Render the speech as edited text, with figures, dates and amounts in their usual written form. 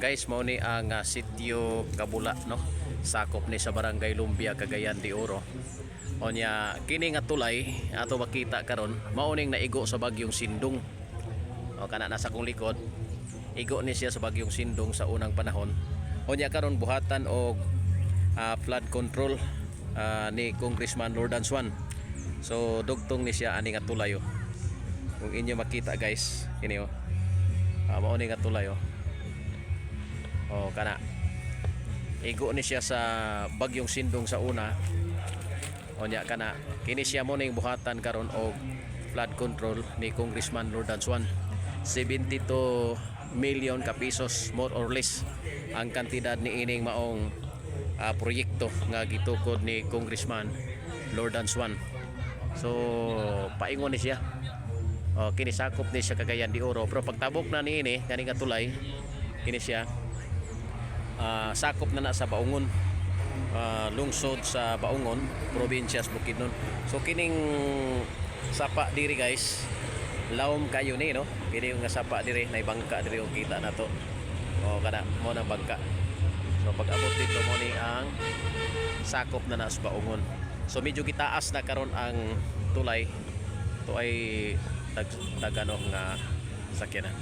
Guys, mao ni ang Sitio Kabula, no? Sakop ni sa Barangay Lumbia, Cagayan de Oro. Onya kini nga tulay ato makita karon, mao ning naigo sa bagyong Sindong. O kana nasa kong likod, igo ni siya sa bagyong Sindong sa unang panahon. Onya karon buhatan og flood control ni Congressman Lordan Swan. So dugtong ni siya ani nga tulay, oh. Kung inyo makita, guys, kini oh. Mao ni nga tulay oh. Oh, kana. Igo ni siya sa bagyong Sindong sa una. Onya kana kini siya mo ning buhatan karon og flood control ni Congressman Lordan Swan. 72 million ka pesos, more or less, ang kantidad ni ining maong proyekto nga gitukod ni Congressman Lordan Swan. So paingon ni siya. Oh, kini sakop ni siya Cagayan de Oro, pero pagtabok na niini kani nga tulay, kini siya sakop na na sa Baungon, lungsod sa Baungon, probinsya sa Bukidnon. So kining sapa diri, guys, lawom kayo ni, no? Kini yung nga sapa diri na bangka diri, og kita na to. O kana mo nang bangka. So pag abot dito, mo ni ang sakop na na sa Baungon. So medyo gitaas na karon ang tulay to ay tag tagano nga sakyanan.